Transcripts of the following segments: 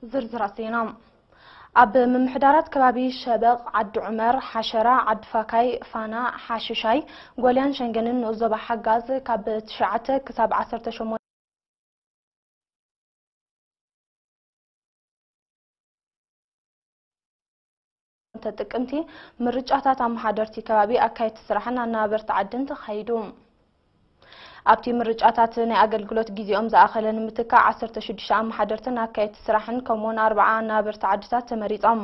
ዝርዝራት ዜና። ኣብ ምምሕዳራት ከባቢ ሸበቕ፣ ዓዲ ዑመር፣ ሓሸራ፣ ዓዲ ፋካይ፣ ፋና፣ ሓሽሻይ፣ ጎልያን ሸንገንን ንኡስ ዞባ ሓጋዝ ካብ ትሽዓተ ክሳብ ዓሰርተ ሸሞንተ ጥቅምቲ ምርጫታት ኣመሓደርቲ ከባቢ፣ ኣካየድቲ ስራሕን ኣነባበርቲ ዓድን ተኻይዱ። ኣብቲ ምርጫታት ናይ ኣገልግሎት ግዜኦም ዝኣኸለ ንምትካእ ዓሰርተ ሽዱሽተ ኣመሓደርትን ኣካየድቲ ስራሕን ከምኡውን ኣርብዓ ኣነባበርቲ ዓድታት ተመሪጾም።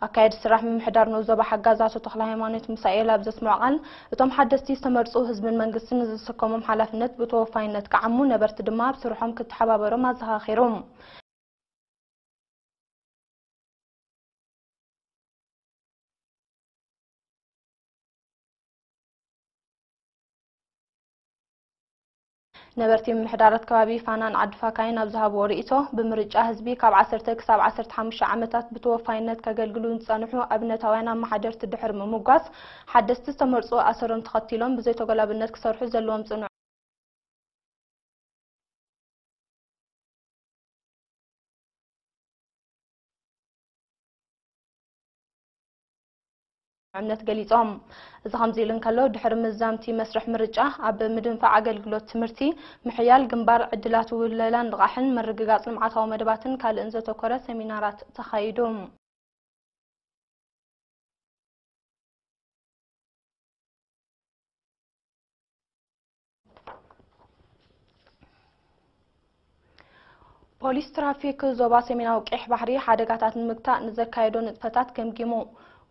ኣካየድቲ ስራሕ ምምሕዳር ንኡስ ዞባ ሓጋዝ ኣቶ ተኽለ ሃይማኖት ሚሳኤል ኣብ ዘስምዖ ቃል፣ እቶም ሓደስቲ ዝተመርጹ ህዝብን መንግስትን ንዝስከሞም ሓላፍነት ብተወፋይነት ክዓሙ፣ ነበርቲ ድማ ኣብ ስርሖም ክተሓባበሮም ኣዘኻኺሩ። ነበርቲ ምምሕዳራት ከባቢ ፋናን ዓዲ ፋካይን ኣብ ዝሃብዎ ርእይቶ፣ ብምርጫ ህዝቢ ካብ ዓሰርተ ክሳብ ዓሰርተ ሓሙሽተ ዓመታት ብተወፋይነት ከገልግሉ ንዝጸንሑ ኣብነታውያን ኣመሓደርቲ ድሕሪ ምምጓስ፣ ሓደስቲ ዝተመርጹ ኣሰሮም ተኸቲሎም ብዘይተጎላብነት ክሰርሑ ዘለዎም ጽኑዕ እምነት ገሊጾም። እዚ ከምዚ ኢሉ እንከሎ፣ ድሕሪ ምዛምቲ መስርሕ ምርጫ፣ ኣብ ምድንፋዕ ኣገልግሎት ትምህርቲ፣ ምሕያል ግንባር ዕድላት ውለላን ልቓሕን፣ ምርግጋጽ ልምዓታዊ መደባትን ካልእን ዘተኮረ ሰሚናራት ተኻይዱ። ፖሊስ ትራፊክ ዞባ ሰሜናዊ ቀይሕ ባሕሪ ሓደጋታት ንምግታእ ንዘካየዶ ንጥፈታት ገምጊሙ።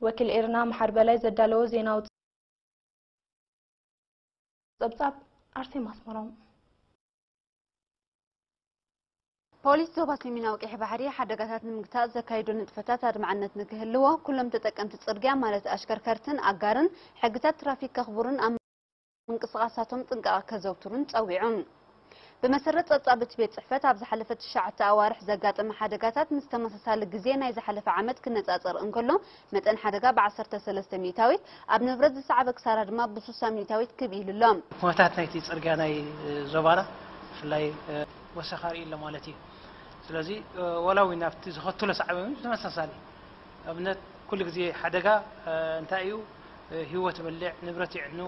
ወኪል ኤርና መሓር በላይ ዘዳለዎ ዜናዊ ጸብጻብ። ኣርሴማ ኣስመሮም። ፖሊስ ዞባ ሰሜናዊ ቀይሕ ባሕሪ ሓደጋታት ንምግታእ ዘካየዶ ንጥፈታት ኣድማዕነት ንክህልዎ፣ ኩሎም ተጠቀምቲ ጽርግያ ማለት ኣሽከርከርትን ኣጋርን ሕግታት ትራፊክ ከኽብሩን ኣብ ምንቅስቓሳቶም ጥንቃቐ ከዘውትሩን ጸዊዑ። ብመሰረት ጸብጻብ እቲ ቤት ጽሕፈት፣ ኣብ ዝሓለፈ ትሽዓተ ኣዋርሕ ዘጋጠመ ሓደጋታት ምስ ተመሳሳሊ ግዜ ናይ ዝሓለፈ ዓመት ክነጻጸር እንከሎ፣ መጠን ሓደጋ ብ ዓሰርተ ሰለስተ ሚእታዊት፣ ኣብ ንብረት ዝሰዓበ ክሳራ ድማ ብስሳ ሚእታዊት ክብ ኢሉ ኣሎ። ኩነታት ናይቲ ጽርግያ ናይ፣ እ፣ ዞባና ብፍላይ፣ እ፣ ወሰኻ ርኢ ኣሎ ማለት እዩ። ስለዚ፣ እ፣ ዋላ እውን ኣብቲ ዝኸትሎ ሰዓብ እውን ተመሳሳሊ ኣብነት ኩሉ ግዜ ሓደጋ፣ እ፣ እንታይ እዩ? እ፣ ህይወት ይበልዕ፣ ንብረት ይዕኑ፣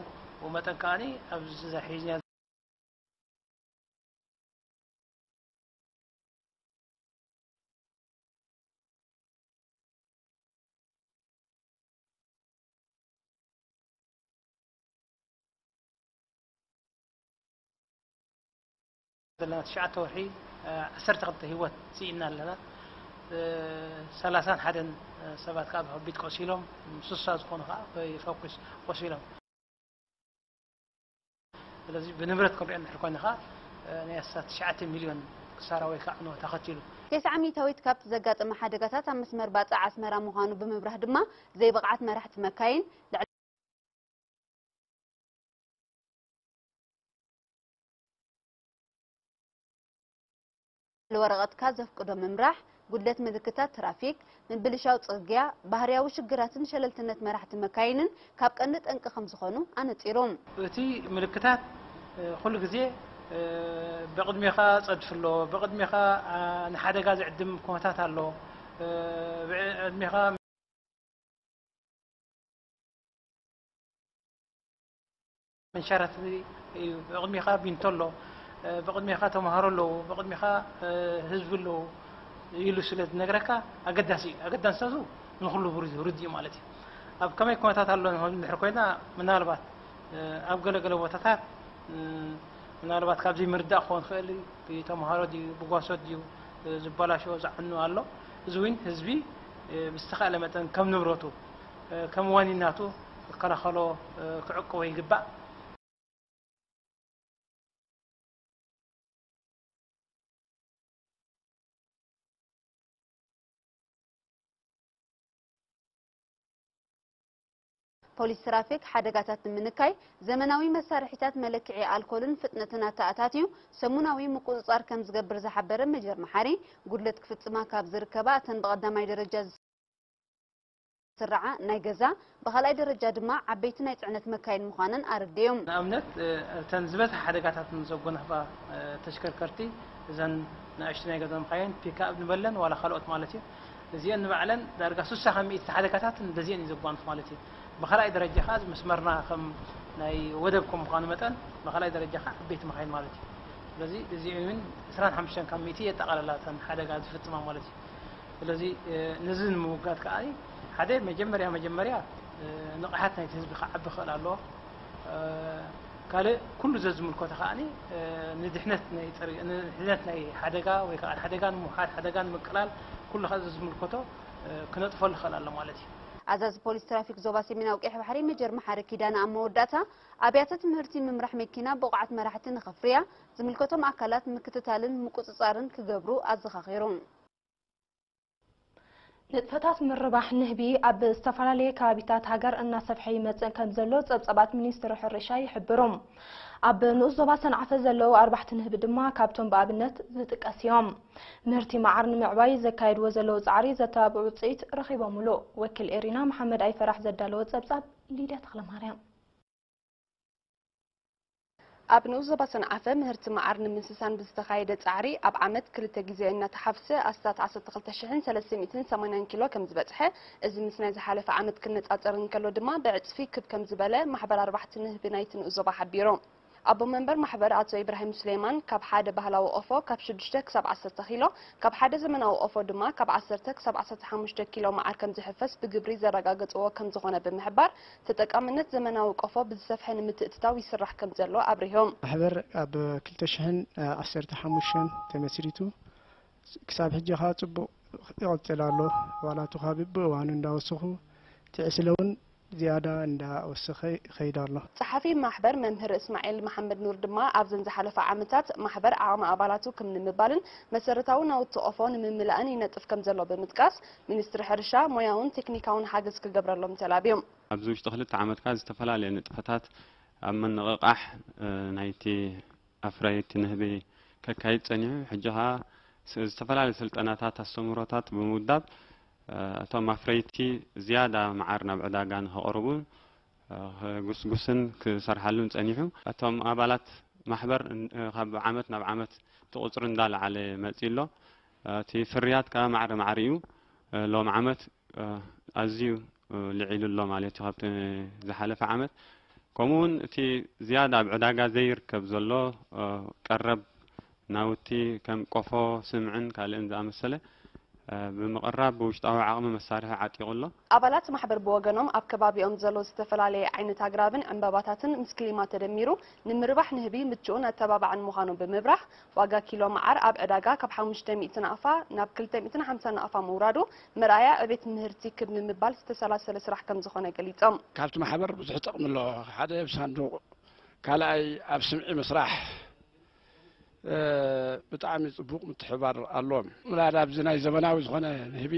ብመጠን ከኣኒ ኣብዚ ሒዝና ዘለና ትሽዓተ ወርሒ፣ እ፣ ዓሰርተ ክልተ ህይወት ስኢና ኣለና። እ፣ ሰላሳን ሓደን ሰባት ከዓ ብከቢድ ቆሲሎም፣ ስሳ ዝኾኑ ከዓ ብፈኩስ ቆሲሎም። ስለዚ ብንብረት ክንሪኦ እንድሕር ኮይና ከዓ፣ እ፣ ናይ ኣስታት ትሽዓተ ሚልዮን ክሳራ ወይ ከዓ ዕንወት ኣኸቲሉ። ተስዓ ሚእታዊት ካብቲ ዘጋጠመ ሓደጋታት ኣብ መስመር ባጽዕ ኣስመራ ምዃኑ ብምብራህ ድማ፣ ዘይብቕዓት መራሕቲ መካይን፣ ልዕሊ ወረቐትካ ዘፍቅዶ ምምራሕ፣ ጉድለት ምልክታት ትራፊክ፣ ምብልሻው ጽርግያ፣ ባህርያዊ ሽግራትን ሸለልትነት መራሕቲ መካይንን ካብ ቀንዲ ጠንቂ ከም ዝኾኑ ኣነጺሩ። እቲ ምልክታት፣ እ፣ ኩሉ ግዜ፣ እ፣ ብቕድሜኻ ጸድፊ ኣሎ፣ ብቕድሜኻ፣ ኣ፣ ንሓደጋ ዝዕድም ኩነታት ኣሎ፣ እ፣ ብዕድሜኻ መንሸራተቲ እዩ። ብቕድሜኻ ቢንቶ ኣሎ፣ ብቕድሜኻ ተምሃሮ ኣለዉ፣ ብቕድሜኻ ህዝቢ ኣለዉ ኢሉ ስለ ዝነግረካ ኣገዳሲ እዩ። ኣገዳስነቱ ንኹሉ ብሩ-፣ ርዱእ እዩ ማለት እዩ። ኣብ ከመይ ኩነታት ኣሎ ንድሕር ኮይና፣ ምናልባት ኣብ ገለ ገለ ቦታታት ምናልባት ካብ ዘይምርዳእ ክኸውን ይኽእል እዩ። ብተምሃሮ ድዩ፣ ብጓሶት ድዩ ዝበላሾ፣ ዝዓኑ ኣሎ። እዚ እውን ህዝቢ ብዝተኻእለ መጠን ከም ንብረቱ፣ ከም ዋኒናቱ ክከላኸሎ፣ ክዕቅቦ ይግባእ። ፖሊስ ትራፊክ ሓደጋታት ንምንካይ ዘመናዊ መሳርሒታት መለክዒ ኣልኮልን ፍጥነትን ኣተኣታትዩ ሰሙናዊ ምቁጽጻር ከም ዝገብር ዝሓበረ መጀር መሓሪ፣ ጉድለት ክፍጽማ ካብ ዝርከባ እተን ብቐዳማይ ደረጃ ዝስርዓ ናይ ገዛ፣ ብኻልኣይ ደረጃ ድማ ዓበይቲ ናይ ጽዕነት መካይን ምዃነን ኣረዲኦም። ንኣብነት፣ እተን ዝበዝሐ ሓደጋታት ዘጎናሕፋ ተሽከርከርቲ እዘን ንኣሽቱ ናይ ገዛ መካይን፣ ፒክኣፕ ንበለን ዋላ ካልኦት ማለት እዩ። እዚአን ንባዕለን ዳርጋ ስሳ ካብ ሚእቲ ሓደጋታት እንደዚአን እዩ ዘጓንፍ ማለት እዩ። ብኻልኣይ ደረጃ ከዓ መስመርና ከም ናይ ወደብ ከም ምዃኑ መጠን ብኻልኣይ ደረጃ ከዓ ዓበይቲ መካይን ማለት እዩ። ስለዚ እዚአን እውን ዕስራን ሓሙሽተን ካብ ሚእቲ የጠቓልላ እተን ሓደጋ ዝፍፅማ ማለት እዩ። ስለዚ ነዚ ንምውጋድ ከዓ ሓደ መጀመርያ መጀመርያ ንቕሓት ናይቲ ህዝቢ ክዓቢ ክኽእል ኣለዎ። ካልእ ኩሉ ዘዝምልከቶ ከዓ ንድሕነት ናይ ሓደጋ ወይ ከዓ ሓደጋ ንምውሓድ ሓደጋ ንምቅላል ኩሉ ከዓ ዘዝምልከቶ ክነጥፈሉ ክኽእል ኣሎ ማለት እዩ። ኣዛዚ ፖሊስ ትራፊክ ዞባ ሰሜናዊ ቀይሕ ባሕሪ መጀር መሓሪ ኪዳነ ኣብ መወዳእታ ኣብያተ ትምህርቲ ምምራሕ መኪና ብቑዓት መራሕቲ ንኸፍርያ ዝምልከቶም ኣካላት ምክትታልን ምቁፅፃርን ክገብሩ ኣዘኻኺሩ። ንጥፈታት ምርባሕ ንህቢ ኣብ ዝተፈላለየ ከባቢታት ሃገር እናሰፍሐ ይመጽእ ከም ዘሎ ጸብጻባት ሚኒስትሪ ሕርሻ ይሕብሩ። ኣብ ንኡስ ዞባ ሰንዓፈ ዘለዉ ኣርባሕቲ ንህቢ ድማ ካብቶም ብኣብነት ዝጥቀስ እዮም። ምህርቲ መዓር ንምዕባይ ዘካየድዎ ዘለዉ ጻዕሪ ዘተባብዑ ውጽኢት ረኺቦምሉ። ወኪል ኤሪና መሓመድ ኣይፈራሕ ዘዳለዎ ጸብጻብ ሊድያ ተኽለማርያም። ኣብ ንኡስ ዞባ ሰንዓፈ ምህርቲ መዓር ንምስሳን ብዝተኻየደ ጻዕሪ ኣብ ዓመት ክልተ ግዜ እናተሓፍሰ ኣስታት ዓሰርተ ክልተ ሽሕን ሰለስተ ሚእትን ሰማንያን ኪሎ ከም ዝበጽሐ፣ እዚ ምስ ናይ ዝሓለፈ ዓመት ክነጻጸር እንከሎ ድማ ብዕጽፊ ክብ ከም ዝበለ ማሕበር ኣርባሕቲ ንህቢ ናይቲ ንኡስ ዞባ ሓቢሩ። ኣቦ መንበር ማሕበር ኣቶ ኢብራሂም ሱሌማን ካብ ሓደ ባህላዊ ቆፎ ካብ ሽዱሽተ ክሳብ ዓሰርተ ኪሎ ካብ ሓደ ዘመናዊ ቆፎ ድማ ካብ ዓሰርተ ክሳብ ዓሰርተ ሓሙሽተ ኪሎ መዓር ከም ዝሕፈስ ብግብሪ ዘረጋገጽዎ ከም ዝኾነ ብምሕባር፣ ተጠቃምነት ዘመናዊ ቆፎ ብዝሰፍሐ ንምትእትታው ይስራሕ ከም ዘሎ ኣብሪሆም። ማሕበር ኣብ ክልተ ሽሕን ዓሰርተ ሓሙሽተን ተመስሪቱ ክሳብ ሕጂ ኸኣ ጽቡቕ ይቕጽል ኣሎ። ኣባላቱ ኸኣ ብብእዋኑ እንዳወሰኹ እቲ ዕስለ እውን ዝያዳ እንዳወሰኸ ይኸይድ ኣሎ። ጸሓፊ ማሕበር መምህር እስማዒል መሓመድ ኑር ድማ ኣብዘን ዝሓለፋ ዓመታት ማሕበር ዓቕሚ ኣባላቱ ክም ንምባልን መሰረታዊ ናውቲ ቆፎ ንምምላእን ይነጥፍ ከም ዘሎ ብምጥቃስ፣ ሚኒስትሪ ሕርሻ ሞያውን ቴክኒካውን ሓገዝ ክገብረሎም ተላብዮም። ኣብዚ ውሽጢ ክልተ ዓመት ከኣ ዝተፈላለየ ንጥፈታት ኣብ ምንቕቓሕ ናይቲ ኣፍራይቲ ንህቢ ከካይድ ጸኒሑ። ሕጂ ከኣ ዝተፈላለዩ ስልጠናታት፣ ኣስተምህሮታት ብምውዳብ እቶም ኣፍረይቲ ዝያዳ መዓር ናብ ዕዳጋ ንኸቕርቡ ክጉስጉስን ክሰርሓሉን ጸኒሑ። እቶም ኣባላት ማሕበር ካብ ዓመት ናብ ዓመት እቲ ቁጽሪ እንዳለዓለ መጺኡ ኣሎ። እቲ ፍርያት ከኣ ማዕረ ማዕረ እዩ። ሎም ዓመት ኣዝዩ ልዒሉ ኣሎ ማለት እዩ ካብቲ ዝሓለፈ ዓመት። ከምኡ እውን እቲ ዝያዳ ኣብ ዕዳጋ ዘይርከብ ዘሎ ቀረብ ናውቲ ከም ቆፎ፣ ስምዕን ካልእን ዝኣመሰለ ብምቕራብ ብውሽጣዊ ዓቕሚ መሳርሒ ዓጢቑ ኣሎ። ኣባላት ማሕበር ብወገኖም ኣብ ከባቢኦም ዘሎ ዝተፈላለየ ዓይነት ኣግራብን ዕምበባታትን ምስ ክሊማ ተደሚሩ ንምርባሕ ንህቢ ምቹእን ኣተባባዕን ምዃኑ ብምብራህ፣ ዋጋ ኪሎ መዓር ኣብ ዕዳጋ ካብ ሓሙሽተ ሚእቲ ናቕፋ ናብ ክልተ ሚእትን ሓምሳን ናቕፋ ምውራዱ መርኣያ ዕቤት ምህርቲ ክብ ንምባል ዝተሰላሰለ ስራሕ ከም ዝኾነ ገሊጾም። ካብቲ ማሕበር ብዙሕ ጥቕሚ ኣሎ። ሓደ ብሳንዱቕ፣ ካልኣይ ኣብ ስምዒ ምስራሕ ብጣዕሚ ጽቡቕ ምትሕባር ኣለዎም። ምላድ ኣብዚ ናይ ዘመናዊ ዝኾነ ንህቢ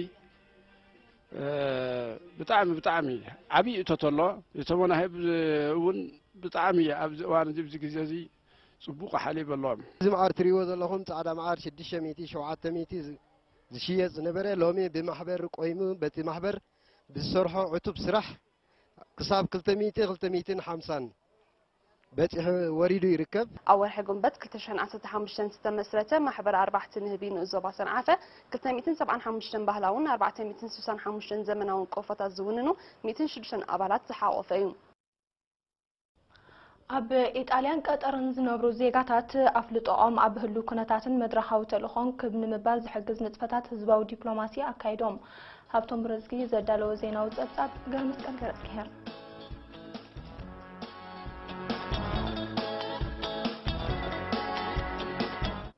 ብጣዕሚ ብጣዕሚ ዓብዪ እቶት ኣሎ። እቶም ወናህብ እውን ብጣዕሚ ኣብዚ እዋን እዚ ኣብዚ ግዜ እዚ ጽቡቕ ሓሊብ ኣለዎም። እዚ መዓር ትሪእዎ ዘለኹም ጻዕዳ መዓር ሽዱሽተ ሚእቲ ሸውዓተ ሚእቲ ዝሽየጥ ዝነበረ ሎሚ ብማሕበር ቆይሙ በቲ ማሕበር ብዝሰርሖ ዕቱብ ስራሕ ክሳብ ክልተ ሚእቲ ክልተ ሚእትን ሓምሳን በጺሑ ወሪዱ ይርከብ። ኣብ ወርሒ ጉንበት ክልተ ሽሕን ዓሰርተ ሓሙሽተን ዝተመስረተ ማሕበር ኣርባሕቲ ንህቢ ንኡስ ዞባ ሰንዓፈ ክልተ ሚእትን ሰብዓን ሓሙሽተን ባህላውን ኣርባዕተ ሚእትን ስሳን ሓሙሽተን ዘመናውን ቆፎታት ዝውንኑ ሚእትን ሽዱሽተን ኣባላት ዝሓቖፈ እዩ። ኣብ ኢጣልያን ቀጠርን ዝነብሩ ዜጋታት ኣፍልጦኦም ኣብ ህሉው ኩነታትን መድረኻዊ ተልእኾን ክብ ንምባል ዝሕግዝ ንጥፈታት ህዝባዊ ዲፕሎማሲ ኣካይዶም። ሃብቶም ብረዝጊ ዘዳለዎ ዜናዊ ጸብጻብ ገብረመስቀል ገረዝግሄር።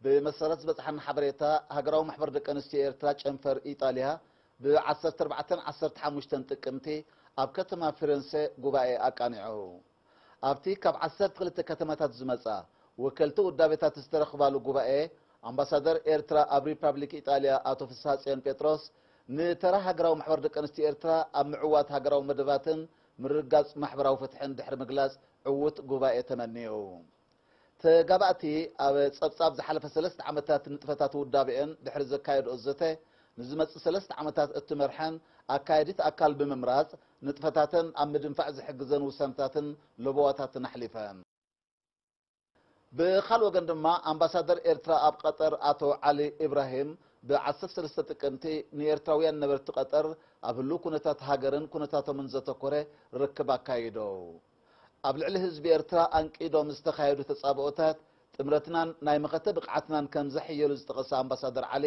ብመሰረት ዝበጽሓና ሓበሬታ፣ ሃገራዊ ማሕበር ደቂ ኣንስትዮ ኤርትራ ጨንፈር ኢጣልያ ብ ዓሰርተ ኣርባዕተን ዓሰርተ ሓሙሽተን ጥቅምቲ ኣብ ከተማ ፊረንሰ ጉባኤ ኣቃኒዑ። ኣብቲ ካብ ዓሰርተ ክልተ ከተማታት ዝመጻ ወከልቲ ውዳቤታት ዝተረኽባሉ ጉባኤ፣ ኣምባሳደር ኤርትራ ኣብ ሪፓብሊክ ኢጣልያ ኣቶ ፍስሃጽዮን ጴጥሮስ፣ ንተራ ሃገራዊ ማሕበር ደቂ ኣንስትዮ ኤርትራ ኣብ ምዕዋት ሃገራዊ መደባትን ምርግጋጽ ማሕበራዊ ፍትሕን ድሕሪ ምግላጽ፣ ዕዉት ጉባኤ ተመንዩ። ተጋባእቲ ኣብ ጸብጻብ ዝሓለፈ ሰለስተ ዓመታት ንጥፈታት ውዳቤአን ድሕሪ ዘካየድኦ ዘተ፣ ንዝመጽእ ሰለስተ ዓመታት እትመርሐን ኣካየዲት ኣካል ብምምራጽ፣ ንጥፈታተን ኣብ ምድንፋዕ ዝሕግዘን ውሳነታትን ለበዋታትን ኣሕሊፈን። ብኻልእ ወገን ድማ፣ ኣምባሳደር ኤርትራ ኣብ ቀጠር ኣቶ ዓሊ ኢብራሂም፣ ብ ዓሰርተ ሰለስተ ጥቅምቲ ንኤርትራውያን ነበርቲ ቀጠር ኣብ ህሉው ኩነታት ሃገርን ኩነታቶምን ዘተኮረ ርክብ ኣካይዶ። ኣብ ልዕሊ ህዝቢ ኤርትራ ኣንቂዶም ዝተኻየዱ ተጻብኦታት፣ ጥምረትናን ናይ መኸተ ብቕዓትናን ከም ዘሕየሉ ዝጠቐሰ ኣምባሳደር ዓሊ፣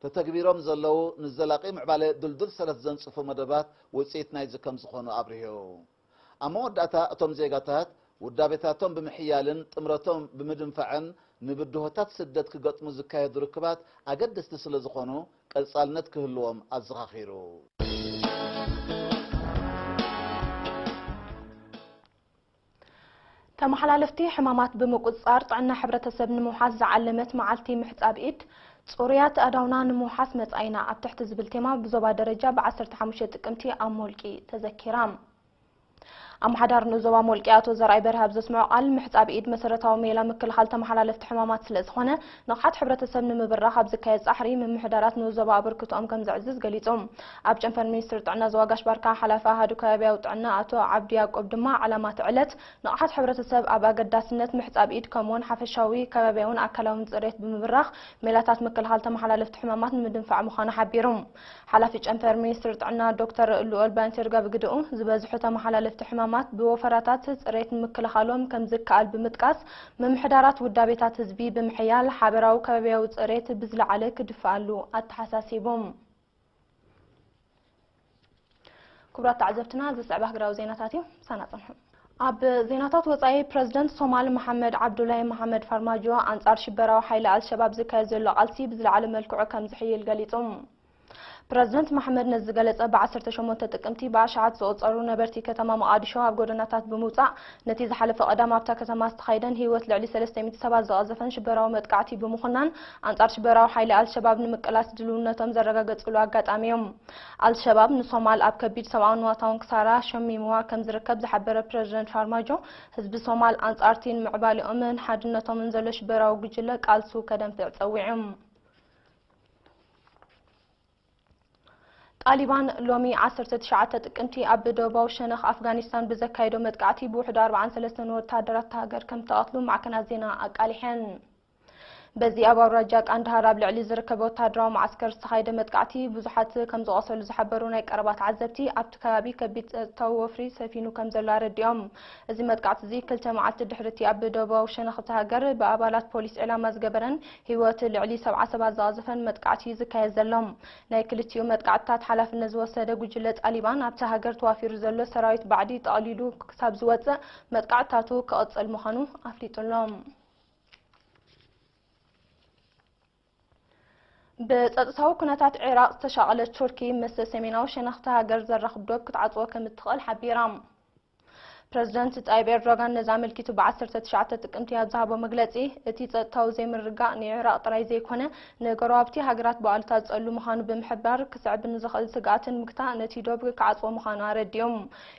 ተተግቢሮም ዘለዉ ንዘላቒ ምዕባለ ድልዱል ሰረት ዘንጽፉ መደባት ውጽኢት ናይዚ ከም ዝኾኑ ኣብሪሁ። ኣብ መወዳእታ፣ እቶም ዜጋታት ውዳቤታቶም ብምሕያልን ጥምረቶም ብምድንፋዕን ንብድሆታት ስደት ክገጥሙ ዝካየዱ ርክባት ኣገደስቲ ስለ ዝኾኑ፣ ቀጻልነት ክህልዎም ኣዘኻኺሩ። ተመሓላለፍቲ ሕማማት ብምቁጽጻር ጥዕና ሕብረተሰብ ንምውሓስ ዝዓለመት መዓልቲ ምሕጻብ ኢድ፣ ጽሩያት ኣእዳውና ንምውሓስ መጻኢና ኣብ ትሕቲ ዝብል ቴማ ብዞባ ደረጃ ብ ዓሰርተ ሓሙሽተ ጥቅምቲ ኣብ ሞልቂ ተዘኪራ። ኣመሓዳሪ ንኡስ ዞባ ሞልቂ ኣቶ ዘርኣይ በርሀ ኣብ ዘስምዖ ቃል፣ ምሕጻብ ኢድ መሰረታዊ ሜላ ምክልኻል ተመሓላለፍቲ ሕማማት ስለ ዝኾነ፣ ንቕሓት ሕብረተሰብ ንምብራኽ ኣብ ዝካየድ ጻዕሪ ምምሕዳራት ንኡስ ዞባ ኣበርክቶኦም ከም ዘዕዝዝ ገሊጹ። ኣብ ጨንፈር ሚኒስትሪ ጥዕና ዞባ ጋሽ ባርካ ሓላፊ ኣሃዱ ከባቢያዊ ጥዕና ኣቶ ዓብዱ ያዕቆብ ድማ፣ ዕላማ እቲ ዕለት ንቕሓት ሕብረተሰብ ኣብ ኣገዳስነት ምሕጻብ ኢድ ከምኡውን ሓፈሻዊ ከባቢያውን ኣካላውን ጽሬት ብምብራኽ ሜላታት ምክልኻል ተመሓላለፍቲ ሕማማት ንምድንፋዕ ምዃኑ ሓቢሩ። ሓላፊ ጨንፈር ሚኒስትሪ ጥዕና ዶክተር ልኡል ባንቴርጋ ብግድኡ፣ ዝበዝሑ ተመሓላለፍቲ ሕማማት ብወፈራታት ጽሬት ምክልኻሎም ከም ዝከኣል ብምጥቃስ፣ ምምሕዳራት ውዳቤታት ህዝቢ ብምሕያል ሓበራዊ ከባቢያዊ ጽሬት ብዝለዓለ ክድፍኣሉ ኣተሓሳሲቡ። ክቡራት ተዓዘብትና፣ ዝስዕብ ሃገራዊ ዜናታት እዩ። ምሳና ጽንሑ። ኣብ ዜናታት ወጻኢ፣ ፕረዚደንት ሶማል መሓመድ ዓብዱላይ መሓመድ ፋርማጆ ኣንጻር ሽበራዊ ሓይሊ ኣልሸባብ ዝካየድ ዘሎ ቃልሲ ብዝለዓለ መልክዑ ከም ዝሕይል ገሊጹ። ፕረዚደንት መሓመድ ነዚ ዝገለጸ፣ ብ ዓሰርተ ሸሞንተ ጥቅምቲ ብኣሽሓት ዝቑጸሩ ነበርቲ ከተማ መቓዲሾ ኣብ ጎደናታት ብምውጻእ፣ ነቲ ዝሓለፈ ቀዳም ኣብታ ከተማ ዝተኻየደን ህይወት ልዕሊ ሰለስተ ሚእቲ ሰባት ዝቐዘፈን ሽበራዊ መጥቃዕቲ ብምኹናን፣ ኣንጻር ሽበራዊ ሓይሊ ኣልሸባብ ንምቅላስ ድልውነቶም ዘረጋገጽሉ ኣጋጣሚ እዩ። ኣልሸባብ ንሶማል ኣብ ከቢድ ሰብኣውን ንዋታውን ክሳራ ሸሚምዋ ከም ዝርከብ ዝሓበረ ፕረዚደንት ፋርማጆ፣ ህዝቢ ሶማል ኣንጻርቲ ንምዕባሌኦምን ሓድነቶምን ዘሎ ሽበራዊ ጉጅለ ቃልሱ ከደንፍዕ ጸዊዑ። ጣሊባን ሎሚ ዓሰርተ ትሽዓተ ጥቅምቲ ኣብ ደቡባዊ ሸነኽ ኣፍጋኒስታን ብዘካየዶ መጥቃዕቲ ብውሕዱ ኣርባዓን ሰለስተን ወታደራት እታ ሃገር ከም ዝተቐትሉ ማዕከናት ዜና ኣቃሊሐን። በዚ ኣብ ኣውራጃ ቃንዳሃር ኣብ ልዕሊ ዝርከብ ወታደራዊ መዓስከር ዝተኻየደ መጥቃዕቲ ብዙሓት ከም ዝቖሰሉ ዝሓበሩ ናይ ቀረባ ተዓዘብቲ፣ ኣብቲ ከባቢ ከቢድ ጸጥታዊ ወፍሪ ሰፊኑ ከም ዘሎ ኣረዲኦም። እዚ መጥቃዕቲ እዚ ክልተ መዓልቲ ድሕሪ እቲ ኣብ ደቡባዊ ሸነኽ እታ ሃገር ብኣባላት ፖሊስ ዕላማ ዝገበረን ህይወት ልዕሊ ሰብዓ ሰባት ዝቐዘፈን መጥቃዕቲ ዝካየድ ዘሎ። ናይ ክልቲኡ መጥቃዕትታት ሓላፍነት ዝወሰደ ጉጅለ ጣሊባን ኣብቲ ሃገር ተዋፊሩ ዘሎ ሰራዊት ባዕዲ ጠቕሊሉ ክሳብ ዝወጽእ መጥቃዕትታቱ ክቕጽል ምዃኑ ኣፍሊጡ ኣሎ። ብጸጥታዊ ኩነታት ዒራቕ ዝተሻቐለት ቱርኪ ምስ ሰሜናዊ ሸነኽቲ ሃገር ዘራኽብ ዶብ ክትዓጽዎ ከም እትኽእል ሓቢራ። ፕረዚደንት ጣይብ ኤርዶጋን ነዚ ኣመልኪቱ ብ ዓሰርተ ትሽዓተ ጥቅምቲ ኣብ ዝሃቦ መግለጺ፣ እቲ ጸጥታዊ ዘይምርግጋእ ንዒራቕ ጥራይ ዘይኮነ፣ ንጎረባብቲ ሃገራት ብኣሉታ ዝጸሉ ምዃኑ ብምሕባር፣ ክስዕብ ንዝኽእል ስግኣትን ምግታእ ነቲ ዶብ ክዓጽዎ ምዃኑ ኣረዲኡ።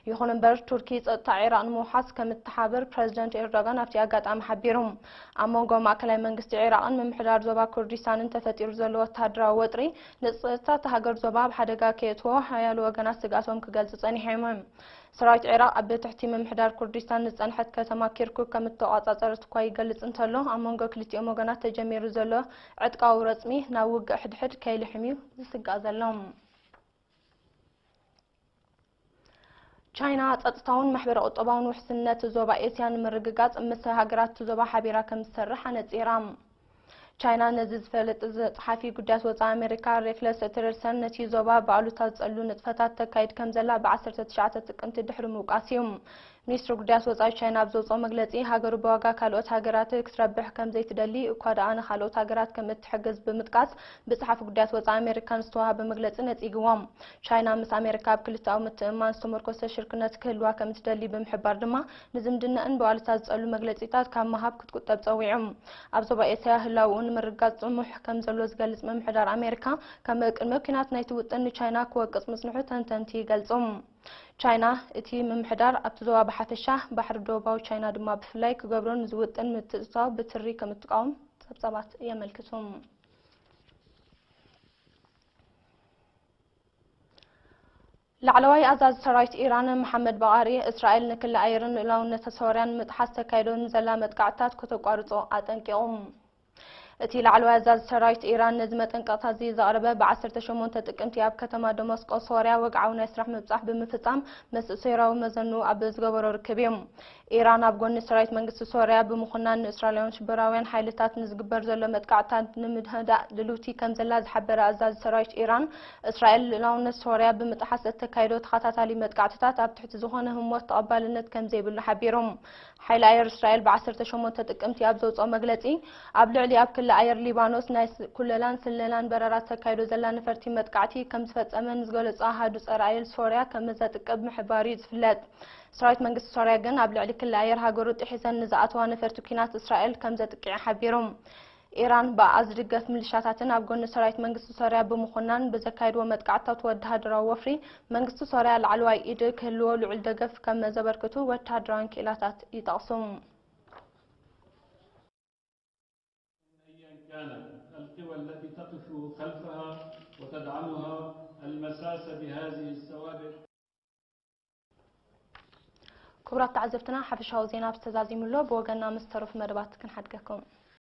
ይኹን እምበር፣ ቱርኪ ጸጥታ ዒራቕ ንምውሓስ ከም እትሓብር ፕረዚደንት ኤርዶጋን ኣብቲ ኣጋጣሚ ሓቢሩ። ኣብ መንጎ ማእከላይ መንግስቲ ዒራቕን ምምሕዳር ዞባ ኩርዲስታንን ተፈጢሩ ዘሎ ወተሃደራዊ ወጥሪ፣ ንጸጥታ እታ ሃገር ዞባ ኣብ ሓደጋ ከየእትዎ ሓያሎ ወገናት ስግኣቶም ክገልጹ ጸኒሖም እዮም። ሰራዊት ዒራቕ ኣብ ትሕቲ ምምሕዳር ኩርዲስታን ዝጸንሐት ከተማ ኪርኩክ ከም እተቖጻጸረት እኳ ይገልጽ እንተሎ፣ ኣብ መንጎ ክልቲኦም ወገናት ተጀሚሩ ዘሎ ዕጥቃዊ ረጽሚ ናብ ውግእ ሕድሕድ ከይልሕም እዩ ዝስጋእ ዘሎ። ቻይና ጸጥታውን ማሕበረ ቁጠባውን ውሕስነት ዞባ ኤስያ ንምርግጋጽ ምስ ሃገራት እቲ ዞባ ሓቢራ ከም ዝሰርሕ ኣነጺራ። ቻይና ነዚ ዝፈለጠ ጸሓፊ ጉዳያት ወጻኢ ኣሜሪካ ሬክስ ቲለርሰን፣ ነቲ ዞባ ብኣሉታ ዝጸሉ ንጥፈታት ተካይድ ከም ዘላ ብ ዓሰርተ ትሽዓተ ጥቅምቲ ድሕሪ ምውቃስ እዩ። ሚኒስትሪ ጉዳያት ወጻኢ ቻይና ኣብ ዘውጽኦ መግለጺ፣ ሃገሩ ብዋጋ ካልኦት ሃገራት ክትረብሕ ከም ዘይትደሊ እኳ ደኣ ንኻልኦት ሃገራት ከም እትሕግዝ ብምጥቃስ፣ ብጸሓፊ ጉዳያት ወጻኢ ኣሜሪካ ንዝተዋሃበ መግለጺ ነጺግዎ። ቻይና ምስ ኣሜሪካ ኣብ ክልተኣዊ ምትእምማን ዝተመርኮሰ ሽርክነት ክህልዋ ከም እትደሊ ብምሕባር ድማ፣ ንዝምድናኣን ብኣሉታ ዝጸሉ መግለጺታት ካብ ምሃብ ክትቁጠብ ጸዊዑ። ኣብ ዞባ ኤስያ ህላውኡ ንምርግጋጽ ጥሙሕ ከም ዘሎ ዝገልጽ ምምሕዳር ኣሜሪካ፣ ካብ ቅድመ ኲናት ናይቲ ውጥን ንቻይና ክወቅጽ ምጽንሑ ተንተንቲ ይገልጹ። ቻይና፣ እቲ ምምሕዳር ኣብቲ ዞባ ብሓፈሻ፣ ባሕሪ ደቡባዊ ቻይና ድማ ብፍላይ ክገብሮ ንዝውጥን ምትእትታው ብትሪ ከም እትቃወም ጸብጻባት የመልክቱ። ላዕለዋይ ኣዛዚ ሰራዊት ኢራን መሓመድ ባቓሪ፣ እስራኤል ንክሊ ኣየርን ልኡላውነት ሶርያን ምጥሓስ ተካይዶ ንዘላ መጥቃዕትታት ከተቋርጾ ኣጠንቂቑ። እቲ ላዕለዋይ ኣዛዚ ሰራዊት ኢራን ነዚ መጠንቀቕታ እዚ ዘቕረበ፣ ብ ዓሰርተ ሸሞንተ ጥቅምቲ ኣብ ከተማ ደማስቆ ሶርያ ወግዓዊ ናይ ስራሕ ምብጻሕ ብምፍጻም፣ ምስ ሶርያዊ መዘኑ ኣብ ዝገበሮ ርክብ እዩ። ኢራን ኣብ ጎኒ ሰራዊት መንግስቲ ሶርያ ብምኹናን፣ ንእስራኤላውያን ሽበራውያን ሓይልታት ንዝግበር ዘሎ መጥቃዕትታት ንምህዳእ ድልውቲ ከም ዘላ ዝሓበረ ኣዛዚ ሰራዊት ኢራን፣ እስራኤል ልኡላውነት ሶርያ ብምጥሓስ እተካይዶ ተኸታታሊ መጥቃዕትታት ኣብ ትሕቲ ዝኾነ ህሞት ተቐባልነት ከም ዘይብሉ ሓቢሩ። ሓይሊ ኣየር እስራኤል ብ ዓሰርተ ሸሞንተ ጥቅምቲ ኣብ ዘውፅኦ መግለፂ፣ ኣብ ልዕሊ ኣብ ክሊ ኣየር ሊባኖስ ናይ ስ-፣ ኩለላን ስለላን በረራት ተካይዶ ዘላ ነፈርቲ መጥቃዕቲ ከም ዝፈፀመ ንዝገለፆ ኣሃዱ ፀረ ኣየር ሶርያ ከም ዘጥቅብ ምሕባሩ እዩ ዝፍለጥ። ሰራዊት መንግስቲ ሶርያ ግን ኣብ ልዕሊ ክሊ ኣየር ሃገሩ ጥሒሰን ንዝኣተዋ ነፈርቲ ኲናት እስራኤል ከም ዘጥቅዕ ሓቢሩ። ኢራን ብኣ ዝድገፍ ሚሊሻታትን ኣብ ጎኒ ሰራዊት መንግስቲ ሶርያ ብምኹናን ብዘካየድዎ መጥቃዕትታት ወተሃደራዊ ወፍሪ፣ መንግስቲ ሶርያ ላዕለዋይ ኢድ ክህልዎ ልዑል ደገፍ ከም ዘበርክቱ ወተሃደራውያን ክኢላታት ይጠቕሱ። أيا كانت القوى التي تقف خلفها وتدعمها المساس بهذه السوابق. ክቡራት ተዓዘብትና፣ ሓፈሻዊ ዜና ብዝተዛዚሙ ኣሎ። ብወገንና ምስ ተረፉ መደባት ክንሓድገኩም።